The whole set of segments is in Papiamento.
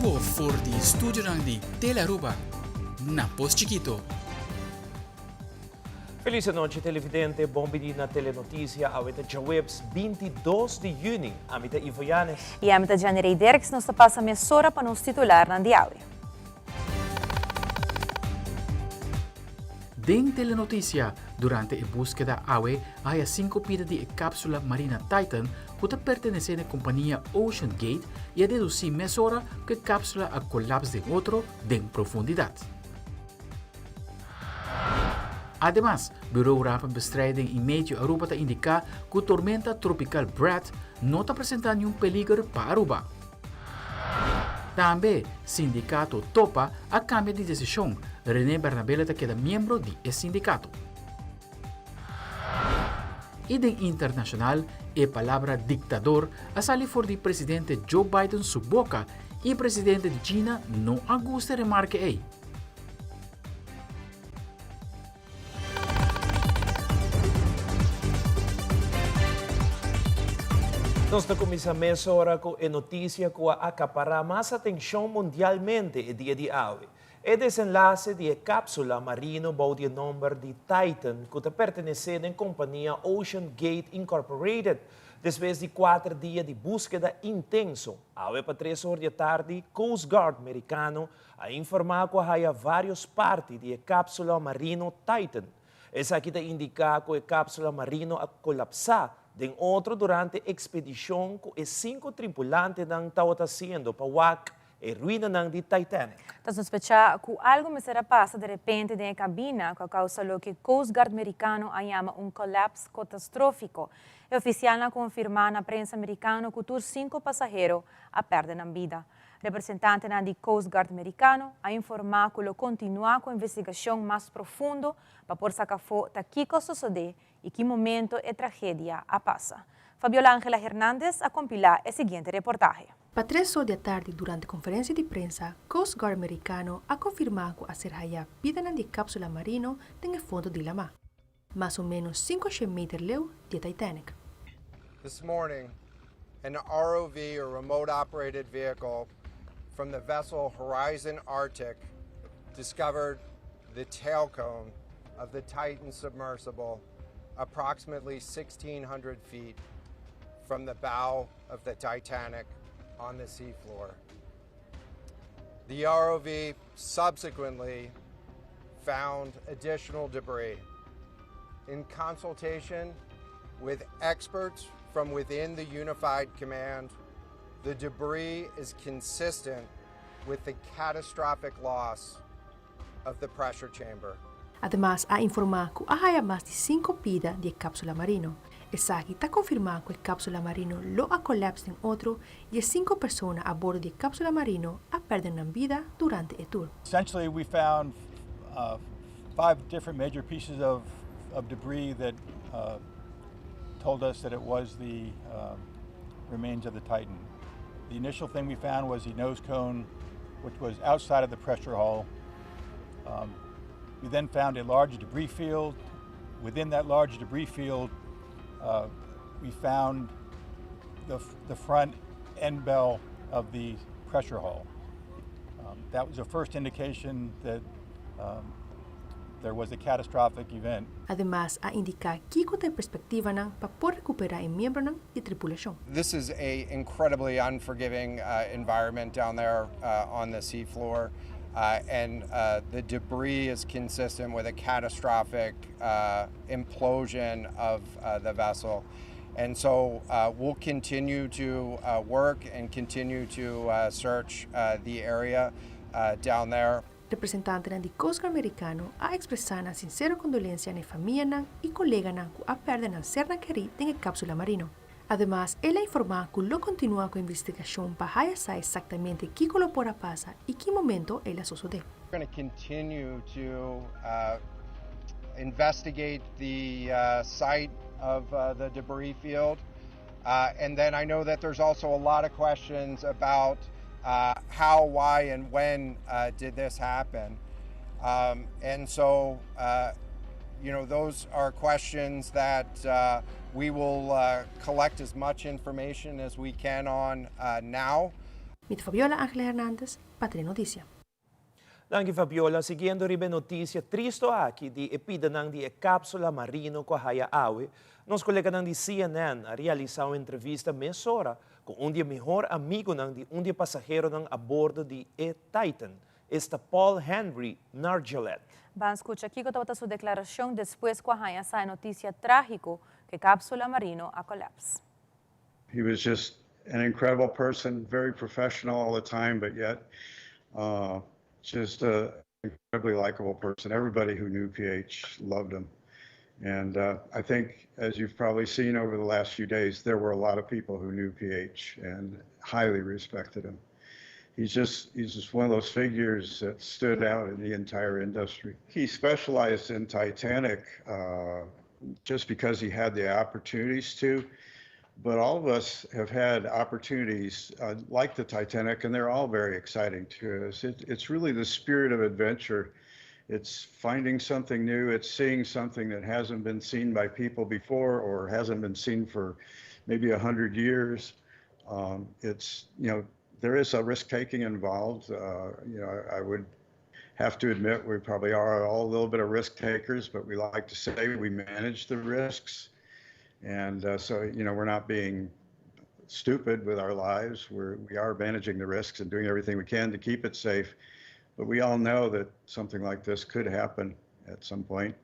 bibo for di studionan di Telearuba na Pos Chikito. Feliz anochi televidente, bon bini na Telenoticia, awe ta djaweps 22 di juni. Ami ta Ivo Yanes. Y ami ta Jenny Rey Dirks, nos ta pasa mesora pa nos titularnan di awe. Den Telenoticia, durante e búskeda awe a haya sinku pida di e cápsula Marina Titan ku ta pertenesé na e kompania Ocean Gate i a dedusí mesora ku e cápsula a kolaps den otro den profundidat. Ademas, Bureau Rampenbestrijding i Meteo Aruba ta indiká ku tormenta tropikal Brad no ta presentá niun peliger pa Aruba. Tambe, sindikato Topa a kambia di desishon, Rene Bernabela ta keda miembro di e sindikato. I den internashonal, e palabra diktador a sali for di presidente Joe Biden su boka i presidente di China no a gusta e remarke ei. Nos ta kuminsá mesora ku e notisia ku a akapará mas atenshon mundialmente e dia di awe. E desenlase di e kápsula marino bou di e nòmber di Titan ku ta pertenesé den kompania Ocean Gate Incorporated despues di kuater dia di búskeda intenso. Awe pa tres or di e tardi Coast Guard merikano A informá ku a haya vários parti di e kápsula marino Titan. Esaki ta indiká ku e kápsula marino a kolapsá den otro durante ekspedishon ku e sinku tripulantenan tabata hasiendo pa wak e ruinanan di Titanic. Ta sospechá ku algu mester a pasa derepente den e kabina ku a kousa loke Coast Guard merikano a yama un kolaps katastrófiko. E ofisialnan a konfirmá na prensa merikano ku tur sinku pasahero a pèrdè nan bida. Representantenan di Coast Guard Merikano a informá ku lo kontinuá ku investigashon mas profundo pa por saka afó ta kiko a sosodé i ki momento e tragedia a pasa. Fabiola Angela Hernandez a kompilá e siguiente reportahe. Pa tres or di atardi durante konferensia di prensa, Coast Guard Merikano a konfirmá ku a ser hayá pidanan di e kápsula marino den e fondo di lamá, mas o ménos 500 meter leu di e Titanic. This morning, an ROV or remote operated vehicle from the vessel Horizon Arctic discovered the tail cone of the Titan submersible approximately 1,600 feet from the bow of the Titanic on the seafloor. The ROV subsequently found additional debris. In consultation with experts from within the Unified Command, the debris is consistent with the catastrophic loss of the pressure chamber. Ademas a informá ku a haya mas di sinku pida di e kápsula marino. Esaki ta konfirmá ku e kápsula marino lo a kòlèps den otro i e sinku persona a bordo di e kápsula marino a pèrdè nan bida durante e tur. Essentially we found five different major pieces of of debris that told us that it was the remains of the Titan. The initial thing we found was the nose cone, which was outside of the pressure hull. Um, we then found a large debris field. Within that large debris field, uh, we found the, the front end bell of the pressure hull. Um, that was the first indication that um, there was a catastrophic event. Ademas a indiká kiko ta e perspektivanan pa por rekuperá e miembronan di tripulashon. This is a incredibly unforgiving environment down there on the seafloor and the debris is consistent with a catastrophic implosion of the vessel. And so we'll continue to work and continue to search the area down there. Representantenan di Coast Guard Merikano a ekspresá nan sinsero kondolensia na e famianan i koleganan ku a pèrdè nan sernan kerí den e kápsula marino. Ademas, el a informá ku lo kontinuá ku e investigashon pa haya sa eksaktamente kiko lo por a pasa i ki momento el a sosodé. We're gonna continue to investigate the site of the debris field and then I know that there's also a lot of questions about how, why and when did this happen. Um, and so, you know, those are questions that we will collect as much information as we can on now. Mi ta Fabiola Angela Hernandez, pa Telenoticia. Danki Fabiola, siguiendo riba e noticia tristo aki di e pidanan di e capsula marino cu a haya awe, nos coleganan di CNN a realisa un entrevista mesora cu un di e mihor amigonan di un di e pasaheronan a bordo di e Titan, esta Paul Henry Nargeolet. Ban scucha kico tabata su declaracion despues cu a haya sa e noticia tragico cu e capsula marino a collapse. He was just an incredible person, very professional all the time, but yet just a incredibly likable person. Everybody who knew PH loved him. And I think, as you've probably seen over the last few days, there were a lot of people who knew PH and highly respected him. He's just one of those figures that stood out in the entire industry. He specialized in Titanic just because he had the opportunities to. But all of us have had opportunities like the Titanic, and they're all very exciting to us. It's really the spirit of adventure. It's finding something new. It's seeing something that hasn't been seen by people before or hasn't been seen for maybe 100 years. It's, there is a risk taking involved. I would have to admit we probably are all a little bit of risk takers, but we like to say we manage the risks. And so we're not being stupid with our lives. We are managing the risks and doing everything we can to keep it safe. But we all know that something like this could happen at some point.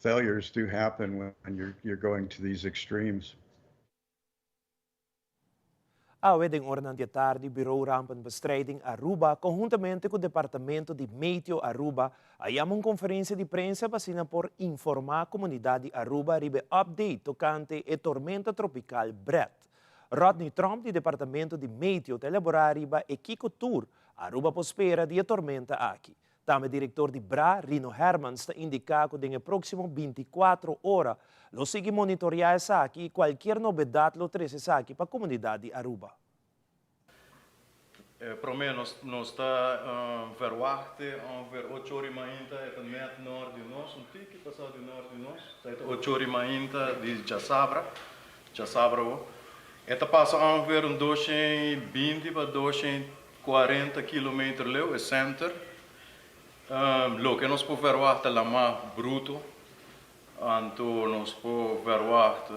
Failures do happen when you're going to these extremes. Awe den oranan di atardi, Bureau Rampenbestrijding Aruba, conhuntamente cu Departamento di Meteo Aruba, a yama un conferencia di prensa pa por informa comunidad di Aruba riba update tocante e tormenta tropical Bret. Rodney Tromp di Departamento di Meteo ta elabora riba e kico tur Aruba por spera di e tormenta aki. Tambe director di BRA, Rino Hermans, ta indica cu den proximo 24 ora lo sigui monitorea esaki y cualkier novedad lo trece esaki pa e comunidad di Aruba. Prome nos ta verwacht ongeveer 8 or di mainta, e net noord di nos, un tiki pasa di noord di nos, 8 or di mainta di diasabra, diasabra. E ta pasa ongeveer un 220 pa 240 km leu, e center. Loke nos por verwacht lama bruto, anto nos por verwacht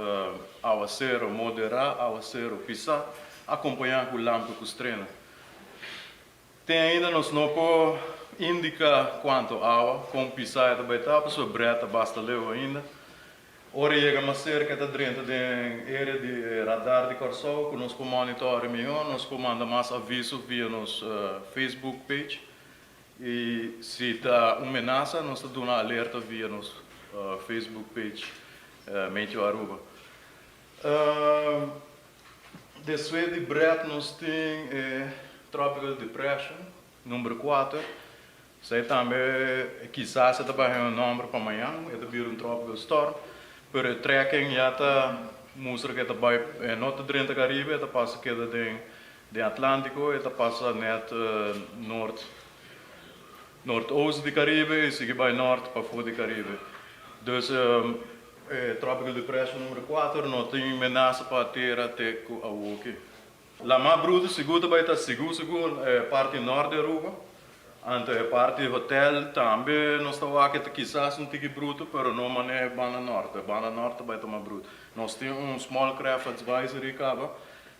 awacero modera, awacero pisa, acompaña cu lampi cu strena. Te ainda nos no por indica cuanto awa, con pisa e ta, pasobra Bret basta leu ainda. Ora yega mas cerca ta drenta den area di radar di Corsou, cu nos por monitor miho, nos por manda mas aviso via nos Facebook page. Y si ta un menasa, nos ta duna alerta via nos Facebook page Meteo Aruba. Despues di Bret nos tin Tropical Depression, number 4. Esey tambe kisas e ta bay un nomber pa mañan, e ta un Tropical Storm. Pero e tracking ya ta mustra cu e ta bay no ta drenta Caribe, ta pasa keda den Atlantico, ta pasa net noord noordoost di Caribe y sigui bay noord pafo di Caribe. Dus Tropical Depression number 4 no tin menasa pa tera te cu awoki. Lama bruto sigur bay ta sigur sigur parti noord di Aruba. Anto e parti hotel tambe nos ta wak kisas un tiki bruto, pero no manera banda noord. Banda noord bay ta mas bruto. Nos tin un small craft advisory caba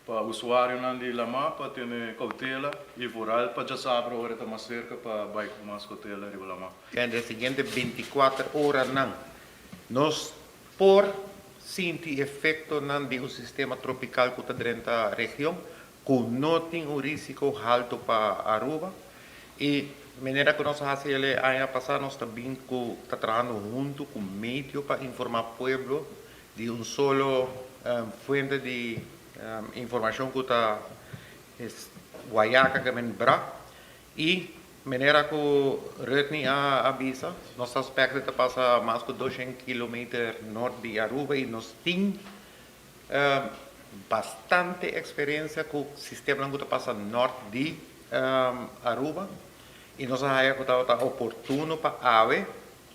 pa usuarionan di lama pa tene cautela y vooral pa diasabra ora ta mas cerca pa bay cu mas cautela riba lama. Den e siguiente 24 oranan, nos por sinti efectonan di un sistema tropical cu ta den e region, cu no tin un risico halto pa Aruba. Y manera cu nos a haci aña pasa, nos tambe ta trahando hunto cu medio pa informa pueblo di un solo fuente di informacion cu ta Wayaca Bra y manera cu Rodney a avisa, nos aspecto ta pasa mas cu 200 km noord di Aruba y nos tin bastante experiencia cu sistema cu ta pasa noord di Aruba y nos a haya cu ta oportuno pa awe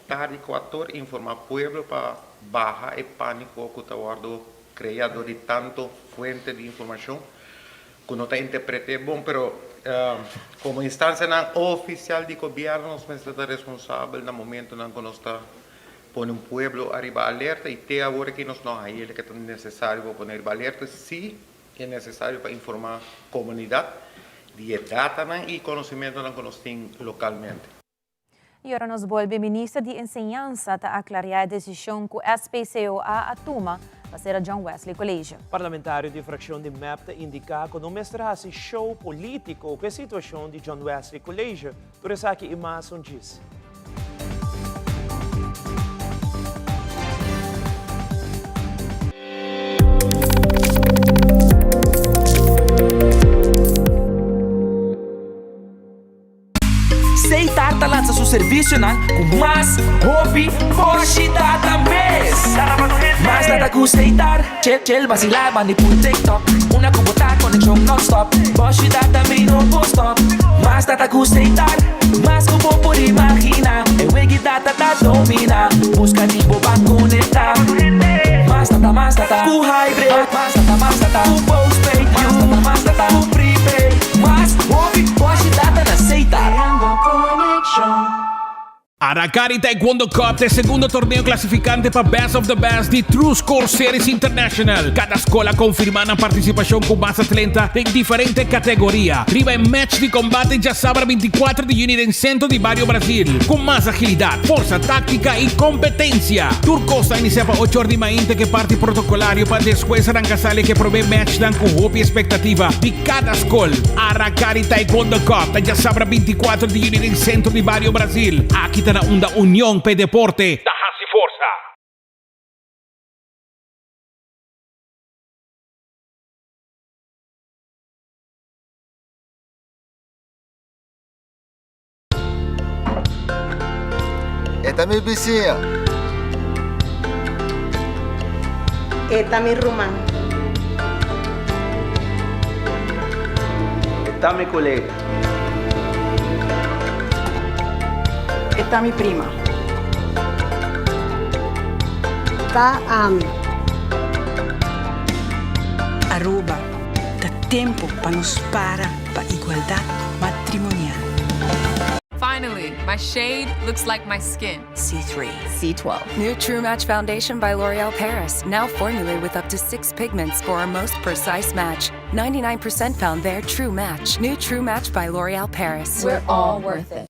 tardi 4 informa pueblo pa baha e panico cu ta wordo crea di tanto fuente di informacion. ku no ta interpret'é bon, pero komo instansianan ofisial di gobièrnu nos mester ta responsabel na momentunan ku nos ta pone un pueblo ariba alerta i te awor aki nos no haña loke ta nesesario pa pone riba alerta, si e nesesario pa informá komunidat di e datanan i konosementunan ku nos tin lokalmente. Y ora nos bolbe Minister di Enseñansa ta aclaria e decision cu SPCOA a tuma pa cera John Wesley College. Parlamentario di fraccion di mep ta indica cu no mester haci show politico cu e situacion di John Wesley College. Tur esaki y mas un djis. Setar ta lansa su servisionan ku mas hopi boshi data mes. Mas data ku Setar, chill chill basila bandi pur TikTok. Una ku bo ta konekshon non-stop, boshi data mi no por stop. Mas data ku Setar, mas ku bo por imagina. E wegi data ta domina, buska di bo ban konektá. Mas data, mas data ku hybrid, mas data, mas data ku postpaid, mas data, mas data ku prepaid. Mas hopi boshi data na Setar. Aracari Taekwondo Cup ta e segundo torneo clasificante pa Best of the Best di True Score Series International. Cada scol a confirma nan participacion cu mas atleta den diferente categoria. Riba e match di combate djasabra 24 di juni den Centro di Bario Brasil. Cu mas agilidad, forsa tactica y competencia. Tur cos ta inicia pa ocho or di mainte cu e parti protocolario pa despues ranca sali cu e prome matchnan cu hopi expectativa di Cada skol, Aracari Taekwondo Cup ta djasabra 24 di juni den Centro di Bario Brasil. Aki ta na unda union p'e deporte ta hasi forsa. E ta mi bisiña. E ta mi ruman. E ta mi kolega. E ta mi prima. Ta ami. Aruba, ta tempo pa nos para pa igualdad matrimonial. Finally, my shade looks like my skin. C3. C12. New True Match Foundation by L'Oreal Paris, now formulated with up to six pigments for our most precise match. 99% found their true match. New True Match by L'Oreal Paris. We're all worth it.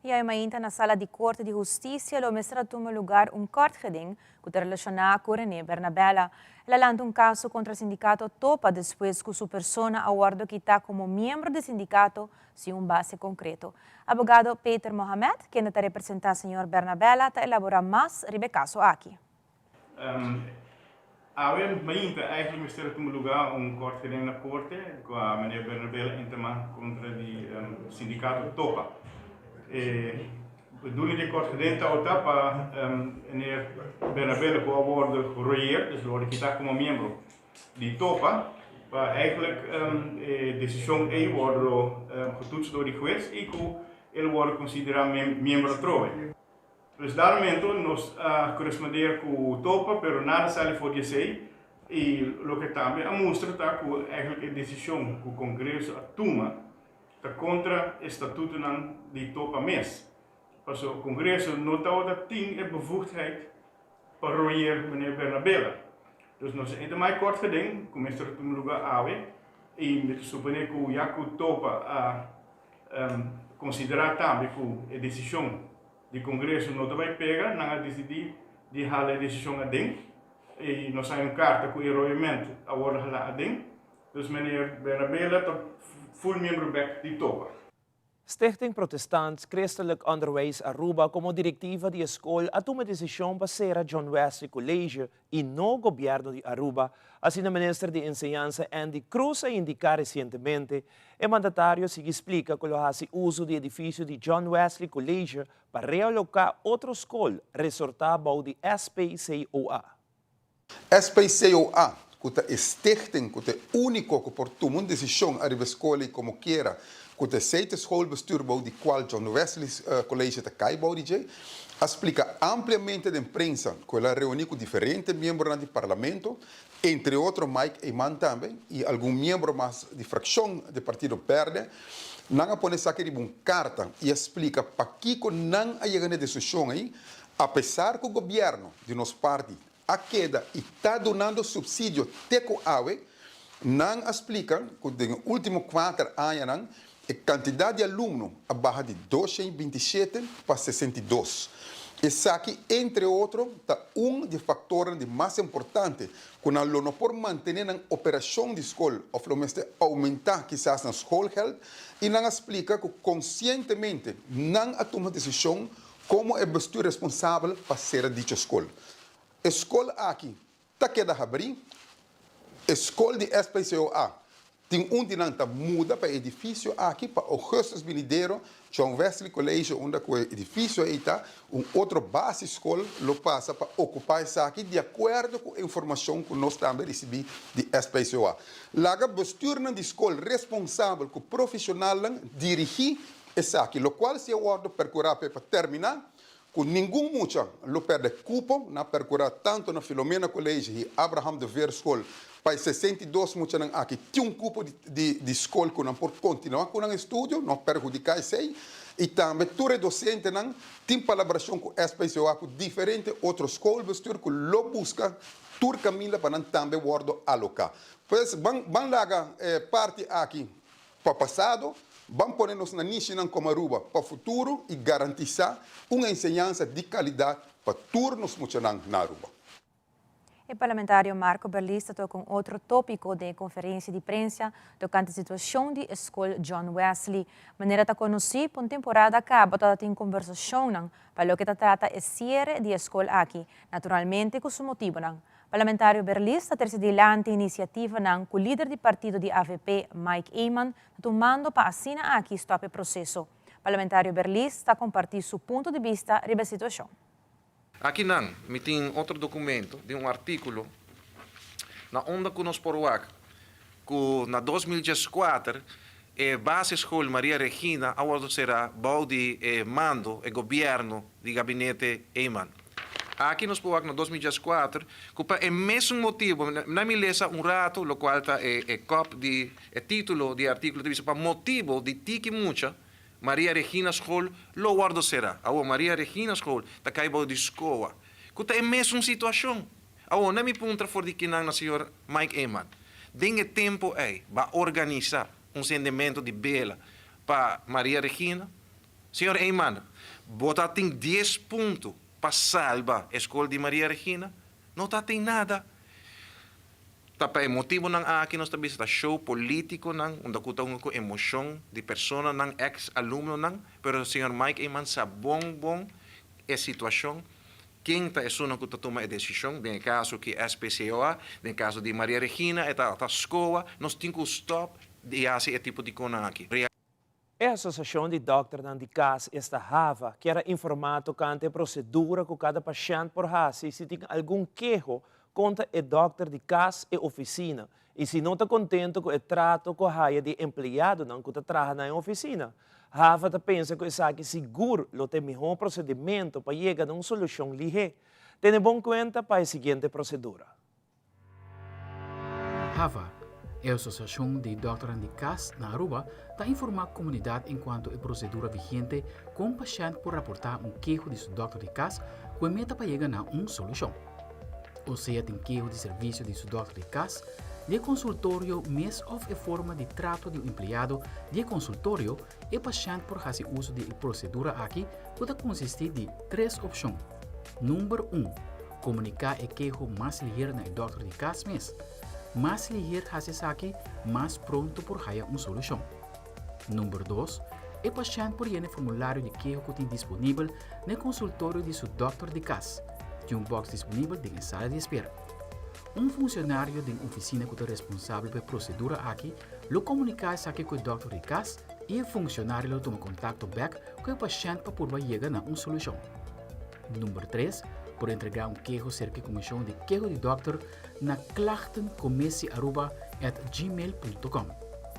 Y awe mainta na sala di Corte di Husticia lo mester a tuma lugar un kort geding cu ta relaciona cu Rene Bernabela. El a lanta un caso contra sindicato Topa despues cu su persona a wordo kita como miembro di sindicato sin un base concreto. Abogado Peter Mohamed, kende ta representa señor Bernabela, ta elabora mas riba e caso aki. Awe mainta eigenlijk mester a tuma luga un kort geding na korte kua meneer Bernabela intema kontra di sindikato Topa. E bedoeling di e kort geding tabata pa meneer Bernabela ku a wordo geroyeerd, dus lo wordo kita komo miembro di Topa, pa eigenlijk e desishon ei wordo getoetst door di hues i ku el wordo konsidera miembro atrobe. Dus daarmento nos a correspondeer cu Topa, pero nada sali for di esey y loke tambe a mustra ta cu eigenlijk e decision cu Congreso a tuma ta contra e statutonan di Topa mes. Pasobra Congreso no tabata tin e bevoegdheid pa royeer meneer Bernabela. Dus nos a inta mai kort geding cu mester a tuma lugar awe y mi ta supone cu ya cu Topa a considera tambe cu e decision di Congreso no ta bay pega, nan a dicidi di hala e decision aden y nos hay un carta cu e royament a wordo hala aden, dus meneer Bernabela ta full miembro bek di Topa. Stichting Protestants Christelijk Onderwijs Aruba como directiva di e scol a tuma e decision pa cera John Wesley College y no Gobierno di Aruba, asina Minister di Enseñansa Endy Croes a indica recientemente. E mandatario a sigui splica cu lo haci uso di edificio di John Wesley College pa realoca otro scol resorta bou di SPCOA. SPCOA. ku ta e stichting ku ta e úniko ku por tuma un desishon ariba e skol ei komo kiera, ku ta esei ta e schoolbestuur bou di kual John Wesley College ta kai bou di dje, a splika ampliamente den prensa ku el a reuní ku diferente miembronan di parlamento, entre otro Mike Eman tambe i algun miembro mas di frakshon di Partido Berde. Nan a pone esaki riba un karta i a splika pakiko nan a yega na e desishon ei, apesar ku gobièrnu di nos parti a keda i ta dunando supsidio te ku awe. Nan a splika ku den e último kuater añanan e kantidat di alumno a baha di 227 pa 62. Esaki entre otro ta un di e faktornan di mas importante ku nan lo no por mantené nan operashon di skol òf lo mester oumentá kisas nan schoolgeld i nan a splika ku konsientemente nan a tuma desishon Komo e bestuur responsabel pa sera dicho skol. E skol aki ta keda habrí. E skol di SPCOA tin un di nan ta muda pa e edifisio aki pa ougùstùs binidero. John Wesley College unda ku e edifisio ei ta, un otro basisskol lo pasa pa okupá esaki di akuerdo ku e informashon ku nos tambe risibí di SPCOA. Laga bestuurnan di skol responsabel ku profeshonalnan dirigí Esaki, locual si a wordo percura p'e pa termina, cu ningun mucha lo perde cupo, na percura tanto na Filomena College y Abraham de Veer School pa e 62 muchanan aki tin un cupo di di scol cu nan por continua cu nan estudio, no perhudica esey, y tambe tur e docentenan tin palabracion cu SPCOA cu diferente otro schoolbestuur cu lo busca tur caminda pa nan tambe wordo aloca. Pues ban ban laga e parti aki Pa pasado, ban pone nos nanishinan komo Aruba pa futuro i garantisá un enseñansa di kalidat pa tur nos muchanan na Aruba. E parlamentario Marco Berlis ta toka un otro tópiko den e konferensia di prensa tokante situashon di e skol John Wesley. Manera ta konosí, pa un temporada kaba tabatin kombersashonnan pa loke ta trata e siere di e skol aki, naturalmente ku su motibunan. Parlamentario Berlis ta trece dilanti iniciativanan cu lider di partido di avp, Mike Eman, ta tumando pa asina aki stop e proceso. Parlamentario Berlis ta comparti su punto di bista riba e situacion. Aki nan mi tin otro documento di un articulo na unda cu nos por wak cu na 2014 e basisschool Maria Regina a wordo cera bou di e mando, e gobierno di gabinete Eman. Aki nos por wak na 2014 cu pa e mesun motibo, na mi lesa un rato locual ta e e kop di e titulo di e articulo ta bisa pa motibo di tiki mucha Maria Regina School lo wordo cera. Awor Maria Regina School ta cay bou di SCOA cu ta e mesun situacion. Awor na mi puntra for di kinan na señor Mike Eman, den e tempo ey ba organisa un sendemento di bela pa Maria Regina? Señor Eman, bo ta tin dies punto pa salba e skol di Maria Regina? No ta tin nada. Ta pa e motibonan aki nos ta bisa ta show politiconan unda cu ta hunga cu emocion di personanan, ex alumnonan, pero señor Mike Eman sa bon bon e situacion. Ken ta esunnan ku ta tuma e desishon? Den e kaso ki SPCOA, den e kaso di Maria Regina e ta ta SCOA, nos tin ku stòp di hasi e tipo di konan aki. E Asosiashon di Dòkternan di Kas, esta HAVA, kier a informá tokante e prosedura ku kada pashènt por hasi si tin algun keho kontra e dòkter di kas, e ofisina, i si no ta kontento ku e trato ku a haya di e empleadonan ku ta traha na e ofisina. Hava ta pensa ku esaki sigur lo ta e mihó prosedimentu pa yega na un solushon lihé. Tene bon kuenta pa e siguiente prosedura. Hava, e asosiashon di dòkternan di kas na Aruba, ta informá komunidat enkuanto e prosedura vigente kon pashènt por raportá un keho di su dòkter di kas ku e meta pa yega na un solushon. O sea tin keho di servisio di su dòkter di kas, di e konsultorio mes òf e forma di trato di un empleado di e konsultorio, e pashènt por hasi uso di e prosedura aki ku ta konsistí di tres opshon. Number un, komuniká e keho mas liher na e dòkter di kas mes. Mas liher hasi esaki, mas pronto por haya un solushon. Number dos, e pashènt por yena e formulario di keho ku tin disponibel na e konsultorio di su dòkter di kas. Tin un bòks disponibel den e sala di espera. Un funcionario den oficina cu ta responsabel pa e procedura aki lo comunica esaki cu e dokter di cas y e funcionario lo tuma contacto bek cu e pashent pa purba yega na un solucion. Number tres, por entrega un keho cerca e comision di keho di dokter na klachtencomissiearuba@gmail.com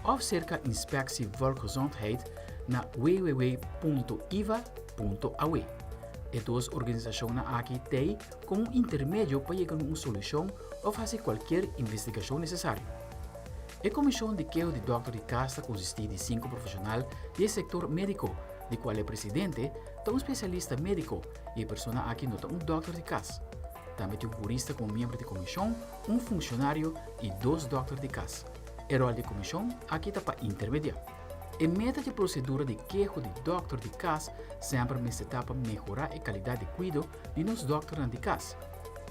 òf serka Inspectie Volksgezondheid na www.iva.aw. E dos organisashonnan aki t'ei komo un intermedio pa yega na un solushon òf hasi kualkier investigashon nesesario. E komishon di keho di dòkter di kas ta konsistí di sinku profeshonal di e sektor médiko, di kual e presidente ta un spesialista médiko i e persona aki no ta un dòkter di kas. Tambe tin un hurista komo miembro di komishon, un funshonario i dos dòkter di kas. E ròl di e komishon aki ta pa intermediá. E meta di e prosedura di keho di dòkter di kas semper mester ta pa mehorá e kalidat di kuido di nos dòkternan di kas.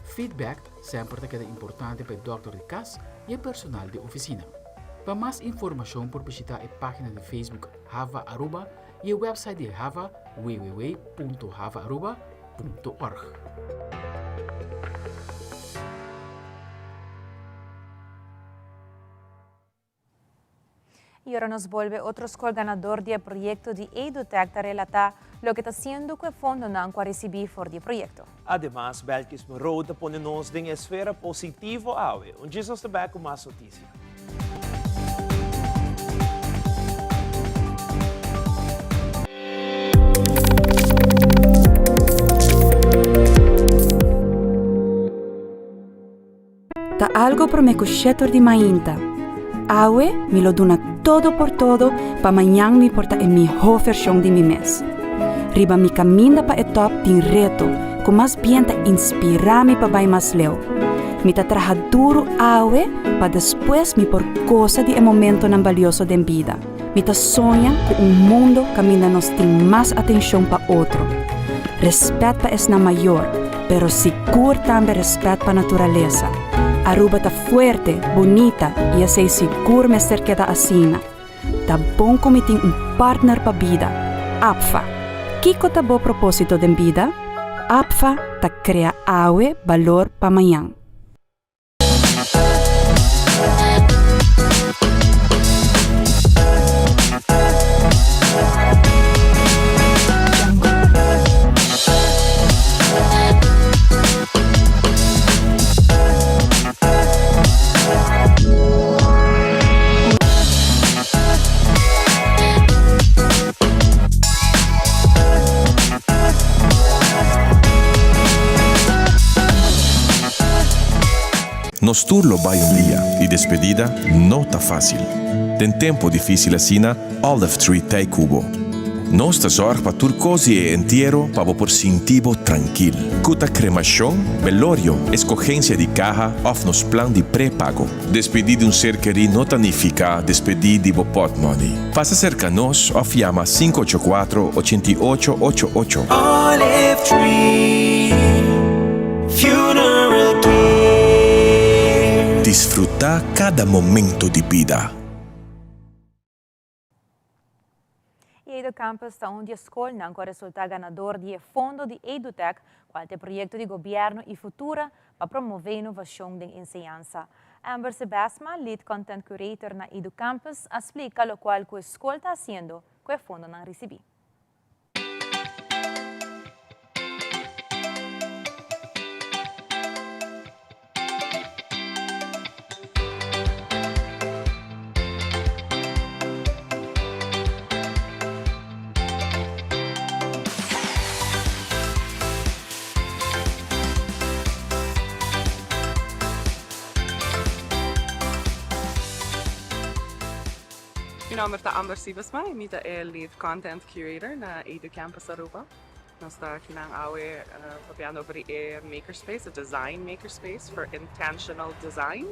Feedback semper ta keda importante pa e dòkter di kas i e personal di ofisina. Pa mas informashon por bishitá e página di Facebook Hava Aruba i e website di Hava www.havaaruba.org. Y ora nos bolbe otro scol ganador di e proyecto di EduTech ta relata loke ta haciendo cu e fondonan cu a ricibi for di e proyecto. Ademas, Belkis Moreau ta pone nos den esfera positivo awe. Un djis nos ta bek cu mas noticia. Ta algo prome ku shetor di mainta. Awe mi lo duna todo por todo pa mañan mi por ta e mihó vershon di mi mes. Riba mi kaminda pa e tòp tin reto ku mas bien ta inspirá mi pa bai mas leu. Mi ta traha duru awe pa despues mi por gosa di e momentonan balioso den bida. Mi ta soña ku un mundo kaminda nos tin mas atenshon pa otro, rèspèt pa esnan mayor, pero sigur tambe rèspèt pa naturalesa. Aruba ta fuerte, bunita i esei sigur mester keda asina. Ta bon ku mi tin un partner pa bida, APFA. Kiko ta bo propósito den bida? APFA ta krea awe balor pa mañan. Nos tur lo bai un dia y despedida no ta facil. Den tempo dificil asina, Olive Tree t'ey cu bo. Nos ta zorg pa tur cos di e entiero pa bo por sinti bo trankil. Cu ta cremacion, velorio, escogencia di caha of nos plan di prepago. Despedí di un ser kerí no ta nifiká despedí di bo pòtmòni. Pasa serka nos òf yama 584 88 88. Olive Tree Funeral Care. Disfrutá kada momento di bida. E EduCampus ta un di e skolnan ku a resultá ganador di e fondo di EduTech, kual ta e proyekto di gobièrnu i Futura pa promové inovashon den enseñansa. Amber Sebesma, Lead Content Curator na EduCampus, a splika lokual ku e skol ta hasiendo ku e fondonan risibí. Mi nomber ta Amber Siebersma y mi ta e Lead Content Curator na EduCampus Aruba. Nos ta akinan awe papiando over di e makerspace, e design makerspace for intentional design.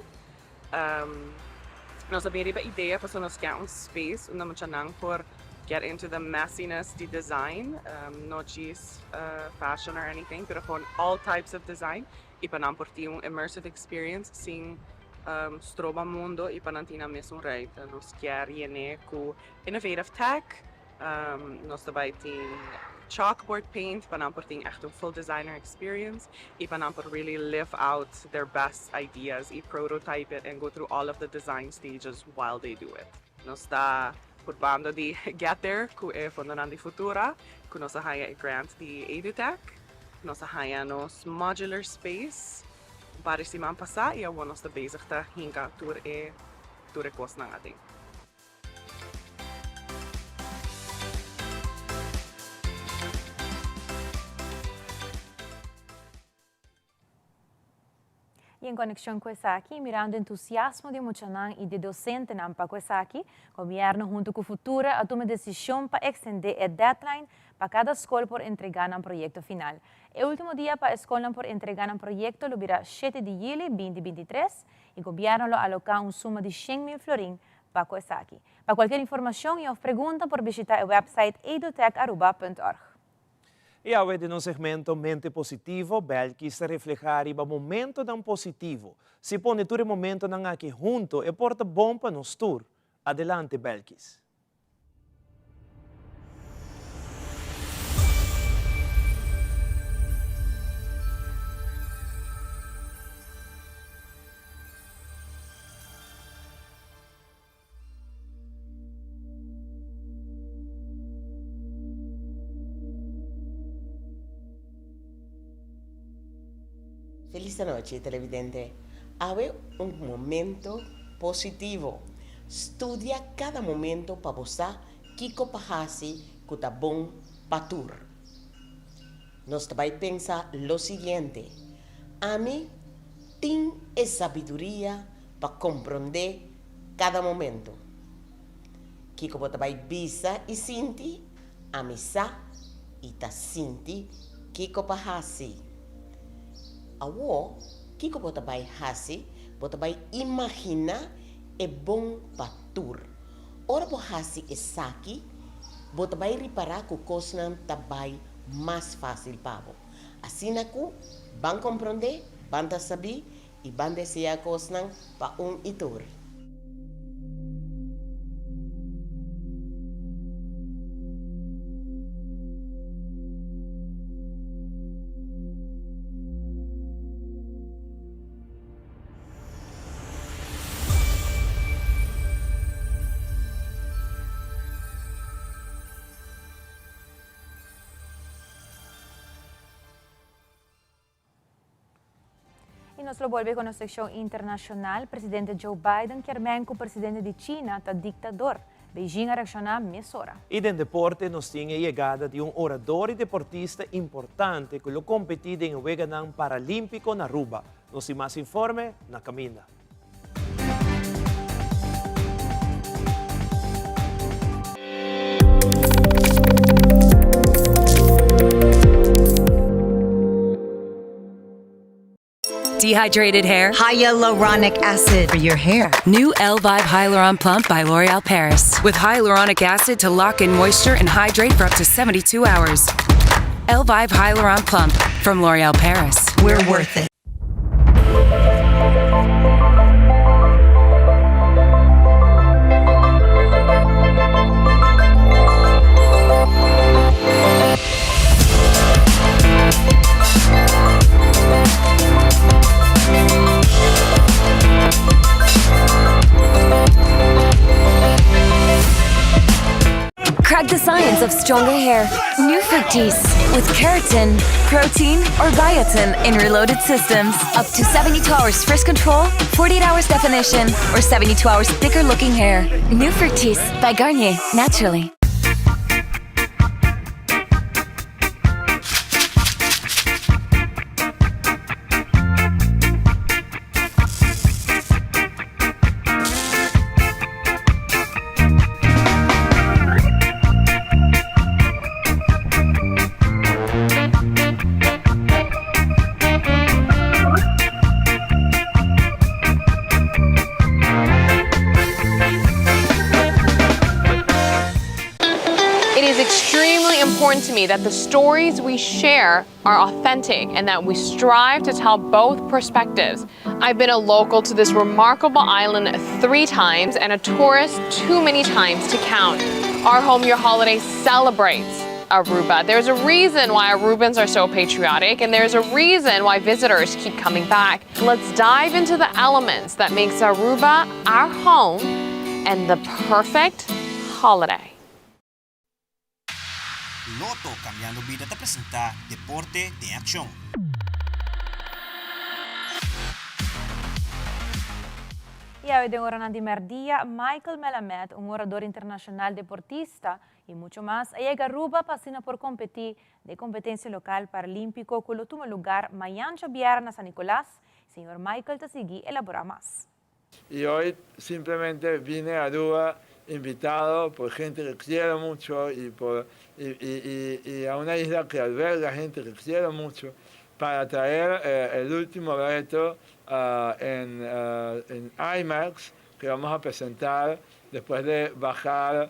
Nos a bin riba idea pasobra nos kier un space unda muchanan por get into the messiness di design, no djis fashion or anything, pero gewoon all types of design y pa nan por tin un immersive experience sin stroba mundo y pa nan tin nan mesun ruimte. Nos kier yene cu innovative tech, nos ta bay tin chalkboard paint pa nan por tin echt un full designer experience y pa nan por really live out their best ideas y prototype it and go through all of the design stages while they do it. Nos ta purbando di get there cu e fondonan di Futura cu nos a haya e grant di EduTech. Nos a haya nos modular space. par di siman pasá i awor nos ta bezig ta hinka tur e tur e kosnan aden. I en konekshon ku esaki, mirando entusiasmo di muchanan i di dosentenan pa ku esaki, Gobièrnu huntu ku Futura a tuma desishon pa ekstendé e deadline pa kada skol por entregá nan proyekto final. E último dia pa e skolnan por entregá nan proyekto lo bira shete di yüli binti 23 i gobièrnu lo aloká un suma di 100.000 florin pa ku esaki. Pa kualkier informashon i òf pregunta por bishitá e wèpsait edutecharuba.org. I awe den nos segmento Mente Positivo, Belkis ta reflehá riba momentonan positivo. Si pone tur e momentonan aki hunto, e por ta bon pa nos tur. Adelante, Belkis. Felis anochi televidente. Awe un momento positivo. Studia kada momento pa bo sa kiko pa hasi ku ta bon pa tur. Nos ta bai pensa lo siguiente, Ami tin e sabiduria pa komprondé kada momento. Kiko bo ta bai bisa i sinti, ami sa i ta sinti kiko pa hasi. Awor, kiko bo ta bai hasi? Bo ta bai imaginá e bon pa tur. Ora bo hasi esaki, bo ta bai ripará ku kosnan ta bai mas fásil pa bo. Asina ku, ban komprondé, ban ta sabí I ban desea kosnan pa un i tur. Y nos lo bolbe cu nos seccion internacional. Presidente Joe Biden kier men cu presidente di China ta dictador. Beijing a reacciona mesora. Y den deporte nos tin e yegada di un orador y deportista importante cu lo competi den e Weganan Paralimpico na Aruba. Nos tin mas informe na caminda. Dehydrated hair? Hyaluronic acid for your hair. New Elvive Hyaluron Plump by L'Oreal Paris. With hyaluronic acid to lock in moisture and hydrate for up to 72 hours. Elvive Hyaluron Plump from L'Oreal Paris. We're worth it. Crack the science of stronger hair. New Fructis with keratin, protein, or biotin in reloaded systems. Up to 72 hours frizz control, 48 hours definition, or 72 hours thicker looking hair. New Fructis by Garnier, naturally. It is extremely important to me that the stories we share are authentic and that we strive to tell both perspectives. I've been a local to this remarkable island three times and a tourist too many times to count. Our Home Your Holiday celebrates Aruba. There's a reason why Arubans are so patriotic and there's a reason why visitors keep coming back. Let's dive into the elements that makes Aruba our home and the perfect holiday. Lotto Cambiando Bida ta presenta Deporte den Accion. Y awe den oranan di merdia, Michael Melamed, un orador internacional deportista y mucho mas, a yega Aruba pa asina por competi den competencia local paralimpico cu lo tuma lugar mañan djabièrnè na San Nicolas. Señor Michael ta sigui elabora mas. Y hoy simplemente vine a Aruba invitado por gente que quiero mucho y, por, y, y, y, a una isla que alberga gente que quiero mucho para traer eh, el último reto en, uh, en IMAX que vamos a presentar después de bajar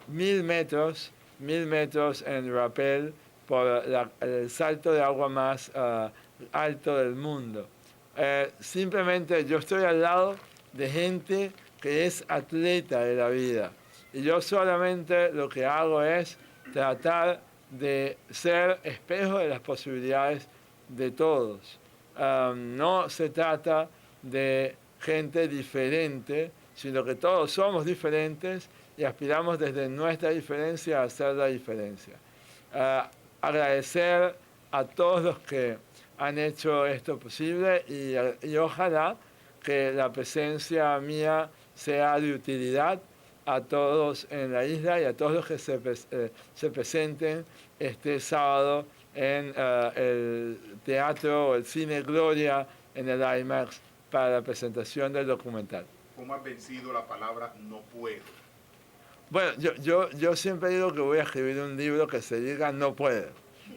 1000 metros, 1000 metros en rappel por el salto de agua más alto del mundo. Eh, simplemente yo estoy al lado de gente que es atleta de la vida. Y yo solamente lo que hago es tratar de ser espejo de las posibilidades de todos. No se trata de gente diferente, sino que todos somos diferentes y aspiramos desde nuestra diferencia a hacer la diferencia. Agradecer a todos los que han hecho esto posible y ojalá que la presencia mía sea de utilidad a todos en la isla y a todos los que se presenten este sábado en el teatro o el cine Gloria en el IMAX para la presentación del documental. ¿Cómo has vencido la palabra "no puedo"? Bueno, yo siempre digo que voy a escribir un libro que se diga "No puedo".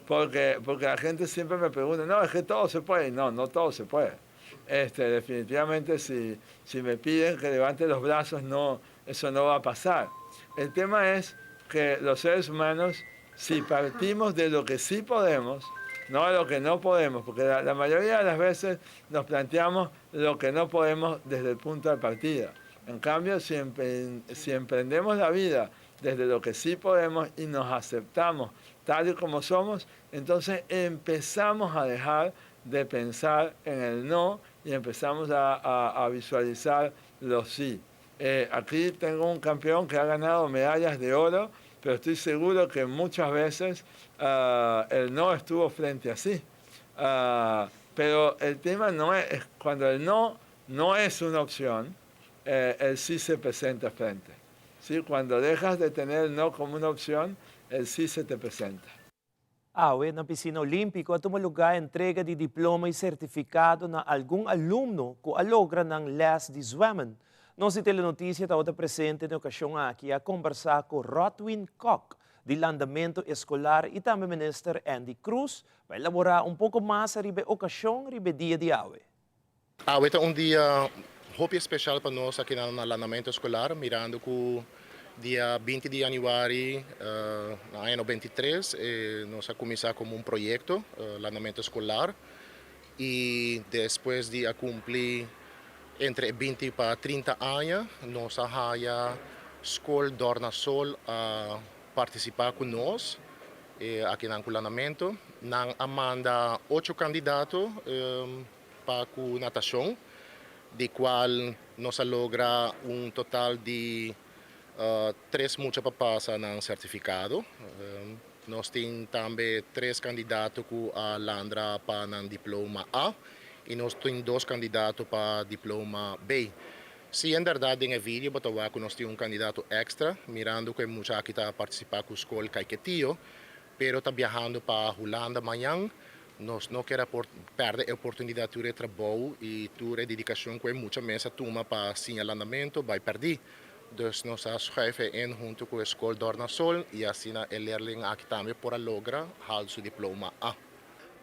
Porque la gente siempre me pregunta: "No, es que todo se puede". No, no todo se puede. Definitivamente si me piden que levante los brazos, no, eso no va a pasar. El tema es que los seres humanos, si partimos de lo que sí podemos, no de lo que no podemos, porque la mayoría de las veces nos planteamos lo que no podemos desde el punto de partida. En cambio, si emprendemos la vida desde lo que sí podemos y nos aceptamos tal y como somos, entonces empezamos a dejar de pensar en el no y empezamos a visualizar los sí. Aquí tengo un campeón que ha ganado medallas de oro, pero estoy seguro que muchas veces el no estuvo frente a sí. Pero el tema no es, cuando el no no es una opción, el sí se presenta frente. ¿Sí? Cuando dejas de tener el no como una opción, el sí se te presenta. Awe, na pisina olímpiko, a tuma lugá entrega di diploma i sertifikado na algun alumno ku a logra nan les di zwemmen. Nos Telenotisia tabata presente na e okashon aki a kombersá ku Rodwin Kock, di Landamentu Eskolar i tambe Minister Endy Croes, pa elaborá un poko mas riba e okashon riba e dia di awe. Awe ta un dia hopi spesial pa nos aki na Landamentu Eskolar, mirando ku dia 20 di yanüari na aña 93 nos a kuminsá komo un proyekto, Landamentu Eskolar, i despues di a kumpli entre 20 pa 30 aña, nos a haya Skol Dornasol a partisipá ku nos aki na landamentu. Nan a manda ocho kandidato pa ku natashon, di kual nos a logra un total di tres mucha pa pasa nan sertifikado. Nos tin tambe tres kandidato ku a landra pa nan diploma A i nos tin dos kandidato pa diploma B. Si en berdat den e video bo ta wak ku nos tin un kandidato èkstra, mirando ku e mucha aki ta partisipá ku skol Caiquetio, pero ta biahando pa Hulanda mañan, nos no ke pèrdè e oportunidat tur e trabou i tur e dedikashon ku e mucha mes a tuma pa siña landamentu bai pèrdí. Dus nos a schuif e in huntu ku e skol Dornasol i asina e leerling aki tambe por a logra haal su diploma A.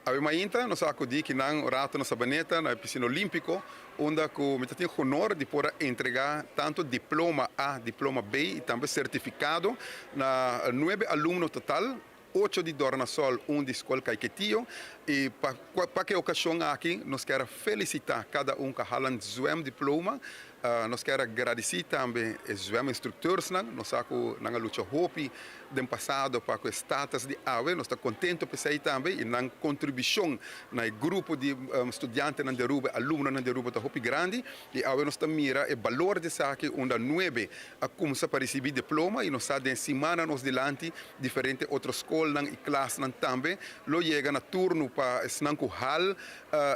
Awe mainta nos a akudí akinan un rato na Sabaneta na e pisina olímpiko unda ku mi ta tin honor di por a entregá tantu diploma A, diploma B i tambe sertifikado na nuebe alumno total, ocho di Dornasol, un di Skol Caiquetio. I pa pa ku e okashon aki nos kier a felisitá kada un ku a hala un zwemdiploma. Nos kier a gradisí tambe e zweminstructeursnan. Nos sa ku nan a lucha hopi den pasado pa ku e status di awe. Nos ta kontento p'esei tambe i nan kontribushon na e grupo di studiantenan di Aruba, e alumnonan di Aruba ta hopi grandi. I awe nos ta mira e balor di esaki unda nuebe a kumsa pa risibí diploma i nos sa den simana nos dilanti diferente otro skolnan i klasnan tambe lo yega na turno pa esnan ku hal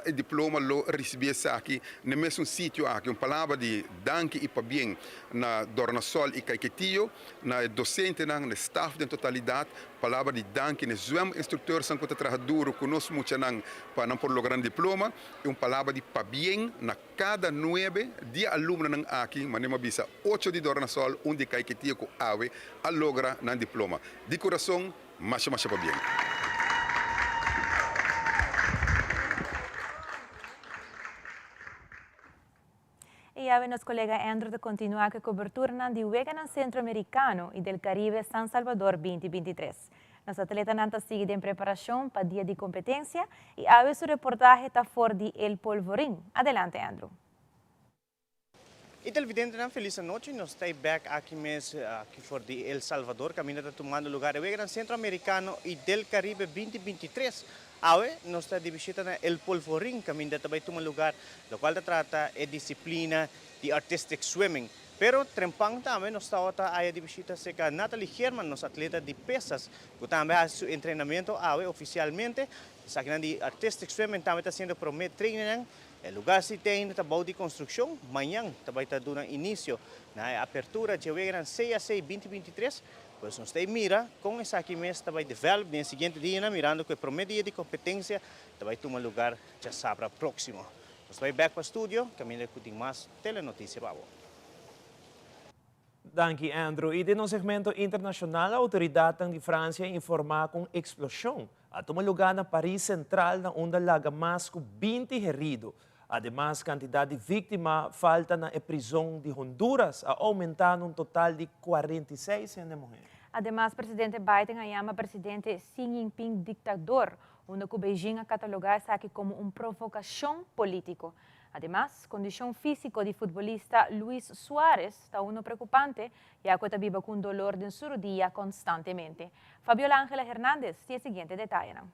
e diploma lo risibí esaki n'e mesun sitio aki. Un palabra di danki i pabien na Dornasol i Caiquetio, na e dosentenan, na e staf den totalidat. Palabra di danki n'e zwem-instructeursnan ku ta traha duru ku nos muchanan pa nan por logra nan diploma. I un palabra di pabien na kada nuebe di e alumnonan aki, manera mi a bisa, ocho di Dornasol, un di Caiquetio ku awe a logra nan diploma. Di kurason, Masha masha pabien. I awe nos kolega Andrew ta kontinuá ku e koberturanan di Weganan Sentroamerikano i del Karibe San Salvador 2023. Nos atletanan ta sigui den preparashon pa dia di kompetensia i awe su reportahe ta for di El Polvorin. Adelante Andrew. Y televidentenan feliz anochi, nos ta bek aki mes aki for di El Salvador caminda ta tumando lugar e Weganan Centroamericano y del Caribe 2023. Awe nos ta di bishita na El Polvorin caminda ta bay tuma lugar locual ta trata e disciplina di Artistic Swimming. Pero trempan tambe nos tawata aya di bishita cerca Natalie Geerman, nos atleta di pesas cu tambe a haci su entrenamento awe oficialmente. Esakinan di Artistic Swimming tambe ta haciendo prome trainingnan. E lugar si te ainda ta bou di construccion, mañan ta bay ta duna inicio na e apertura dje weganan CAC 2023, pues nos ta e mira con esaki mes ta bay develop den e siguiente dianan mirando cu e prome dia di competencia ta bay tuma lugar djasabra proximo. Nos ta bay bek pa studio caminda cu tin mas telenoticia pa bo. Danki Andrew. I den nos segmento internashonal outoridatnan di Fransia a informá ku un eksploshon a tuma lugá na Paris sentral na unda laga mas ku 20 herido. Ademas kantidat di víktima falta na e prizon di Honduras a oumentá na un total di 46 hende muhé. Ademas presidente Biden a yama presidente Xi Jinping diktador, unda ku Beijing a katalogá esaki komo un provokashon polítiko. Ademas, kondishon físiko di futbolista Luis Suárez ta uno preokupante, ya ku e ta biba ku un dolor den su rudia konstantemente. Fabiola Angela Hernandez tin e siguiente detayenan.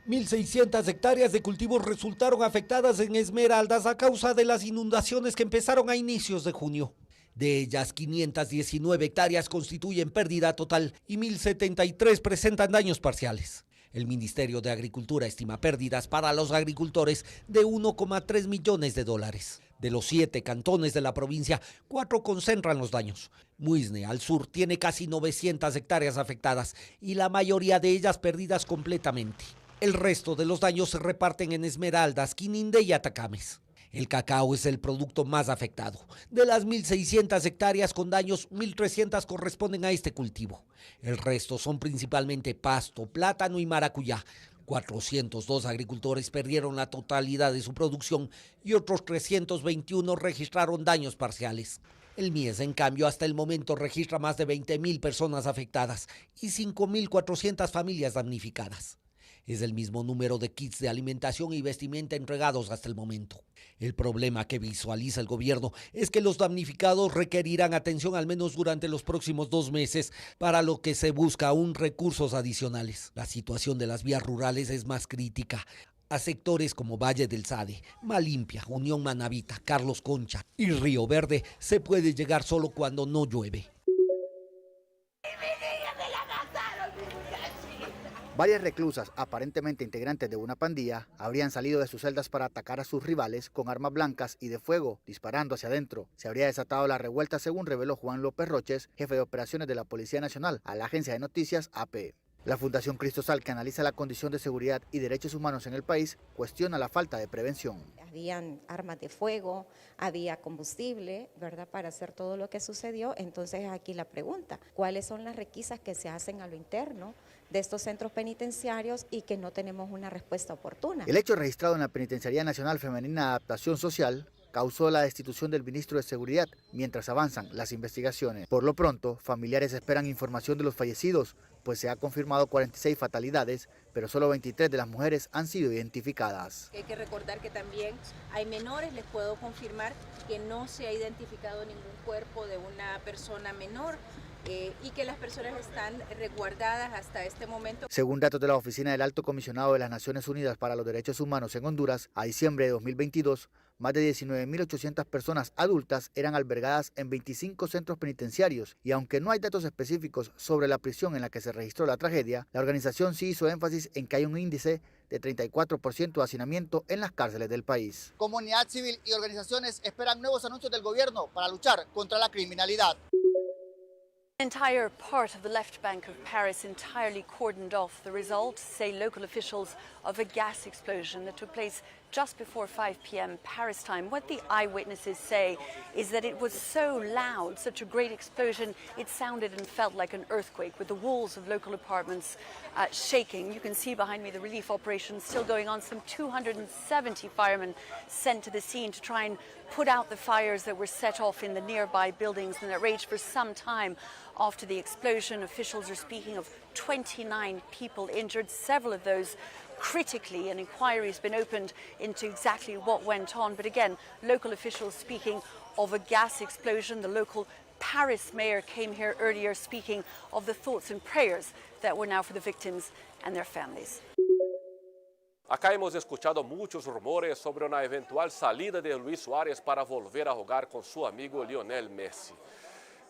1.600 hectáreas de cultivos resultaron afectadas en Esmeraldas a causa de las inundaciones que empezaron a inicios de junio. De ellas, 519 hectáreas constituyen pérdida total y 1.073 presentan daños parciales. El Ministerio de Agricultura estima pérdidas para los agricultores de 1,3 millones de dólares. De los siete cantones de la provincia, cuatro concentran los daños. Muisne, al sur, tiene casi 900 hectáreas afectadas y la mayoría de ellas perdidas completamente. El resto de los daños se reparten en Esmeraldas, Quinindé y Atacames. El cacao es el producto más afectado. De las 1.600 hectáreas con daños, 1.300 corresponden a este cultivo. El resto son principalmente pasto, plátano y maracuyá. 402 agricultores perdieron la totalidad de su producción y otros 321 registraron daños parciales. El MIES, en cambio, hasta el momento registra más de 20.000 personas afectadas y 5.400 familias damnificadas. Es el mismo número de kits de alimentación y vestimenta entregados hasta el momento. El problema que visualiza el gobierno es que los damnificados requerirán atención al menos durante los próximos dos meses, para lo que se busca aún recursos adicionales. La situación de las vías rurales es más crítica. A sectores como Valle del Sade, Malimpia, Unión Manavita, Carlos Concha y Río Verde se puede llegar solo cuando no llueve. Varias reclusas, aparentemente integrantes de una pandilla, habrían salido de sus celdas para atacar a sus rivales con armas blancas y de fuego, disparando hacia adentro. Se habría desatado la revuelta según reveló Juan López Roches, jefe de operaciones de la Policía Nacional, a la agencia de noticias AP. La Fundación Cristosal, que analiza la condición de seguridad y derechos humanos en el país, cuestiona la falta de prevención. Habían armas de fuego, había combustible, ¿verdad?, para hacer todo lo que sucedió. Entonces aquí la pregunta, ¿cuáles son las requisas que se hacen a lo interno de estos centros penitenciarios y que no tenemos una respuesta oportuna? El hecho registrado en la Penitenciaría Nacional Femenina de Adaptación Social causó la destitución del ministro de Seguridad mientras avanzan las investigaciones. Por lo pronto, familiares esperan información de los fallecidos, pues se ha confirmado 46 fatalidades, pero solo 23 de las mujeres han sido identificadas. Hay que recordar que también hay menores, les puedo confirmar que no se ha identificado ningún cuerpo de una persona menor. Eh, y que las personas están resguardadas hasta este momento. Según datos de la Oficina del Alto Comisionado de las Naciones Unidas para los Derechos Humanos en Honduras, a diciembre de 2022, más de 19.800 personas adultas eran albergadas en 25 centros penitenciarios y aunque no hay datos específicos sobre la prisión en la que se registró la tragedia, la organización sí hizo énfasis en que hay un índice de 34% de hacinamiento en las cárceles del país. Comunidad civil y organizaciones esperan nuevos anuncios del gobierno para luchar contra la criminalidad. Entire part of the left bank of Paris entirely cordoned off. The result, say local officials, of a gas explosion that took place just before 5 p.m. Paris time. What the eyewitnesses say is that it was so loud, such a great explosion, it sounded and felt like an earthquake, with the walls of local apartments uh, shaking. You can see behind me the relief operation still going on. Some 270 firemen sent to the scene to try and put out the fires that were set off in the nearby buildings and that raged for some time after the explosion. Officials are speaking of 29 people injured, several of those critically. An inquiry has been opened into exactly what went on. But again, local officials speaking of a gas explosion. The local Paris mayor came here earlier speaking of the thoughts and prayers that were now for the victims and their families. Acá hemos escuchado muchos rumores sobre una eventual salida de Luis Suárez para volver a jugar con su amigo Lionel Messi.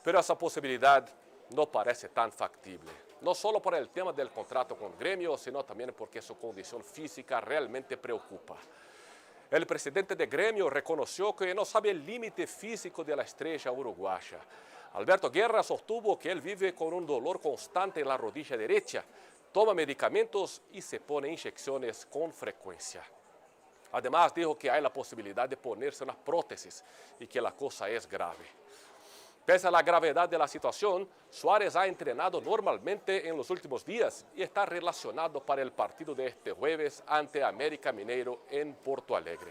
Pero esa posibilidad no parece tan factible. No solo por el tema del contrato con Gremio, sino también porque su condición física realmente preocupa. El presidente de Gremio reconoció que no sabe el límite físico de la estrella uruguaya. Alberto Guerra sostuvo que él vive con un dolor constante en la rodilla derecha, toma medicamentos y se pone inyecciones con frecuencia. Además, dijo que hay la posibilidad de ponerse una prótesis y que la cosa es grave. Pese a la gravedad de la situación, Suárez ha entrenado normalmente en los últimos días y está relacionado para el partido de este jueves ante América Mineiro en Porto Alegre.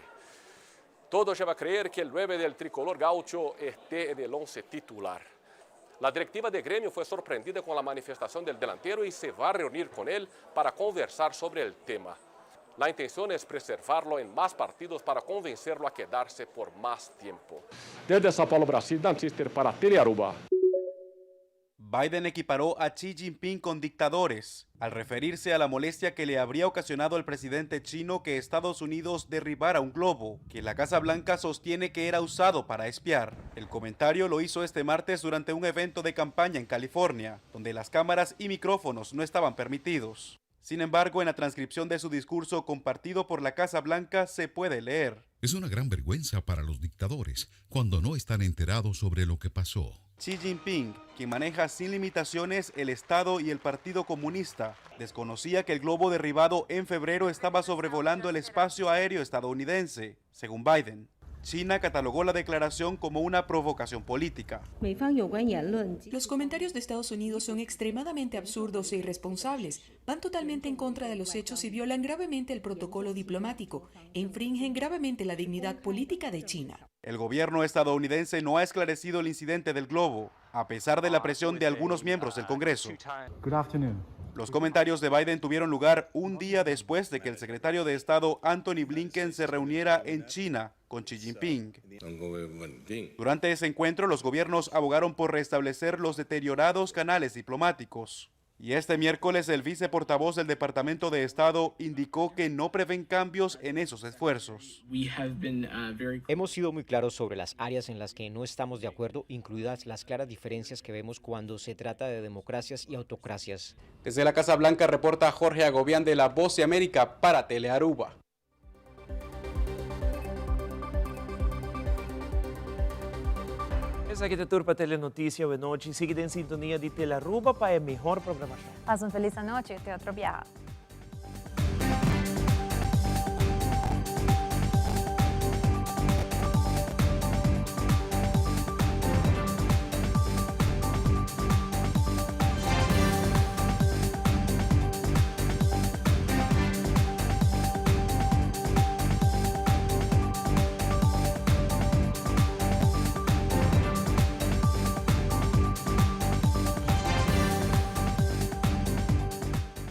Todo lleva a creer que el 9 del tricolor gaucho esté en el 11 titular. La directiva de gremio fue sorprendida con la manifestación del delantero y se va a reunir con él para conversar sobre el tema. La intención es preservarlo en más partidos para convencerlo a quedarse por más tiempo. Desde São Paulo, Brasil, Dan Sister para Telearuba. Biden equiparó a Xi Jinping con dictadores, al referirse a la molestia que le habría ocasionado al presidente chino que Estados Unidos derribara un globo, que la Casa Blanca sostiene que era usado para espiar. El comentario lo hizo este martes durante un evento de campaña en California, donde las cámaras y micrófonos no estaban permitidos. Sin embargo, en la transcripción de su discurso compartido por la Casa Blanca se puede leer. Es una gran vergüenza para los dictadores cuando no están enterados sobre lo que pasó. Xi Jinping, quien maneja sin limitaciones el Estado y el Partido Comunista, desconocía que el globo derribado en febrero estaba sobrevolando el espacio aéreo estadounidense, según Biden. China catalogó la declaración como una provocación política. Los comentarios de Estados Unidos son extremadamente absurdos e irresponsables. Van totalmente en contra de los hechos y violan gravemente el protocolo diplomático e infringen gravemente la dignidad política de China. El gobierno estadounidense no ha esclarecido el incidente del globo, a pesar de la presión de algunos miembros del Congreso. Los comentarios de Biden tuvieron lugar un día después de que el secretario de Estado Anthony Blinken se reuniera en China con Xi Jinping. Durante ese encuentro, los gobiernos abogaron por restablecer los deteriorados canales diplomáticos. Y este miércoles el viceportavoz del Departamento de Estado indicó que no prevén cambios en esos esfuerzos. Uh, Hemos sido muy claros sobre las áreas en las que no estamos de acuerdo, incluidas las claras diferencias que vemos cuando se trata de democracias y autocracias. Desde la Casa Blanca reporta Jorge Agobián de La Voz de América para Telearuba. Esaki ta tur pa Telenoticia awe nochi. Sigui den sintonia di Telearuba pa e mihor programacion. Pasa un feliz anochi, te otro biaha.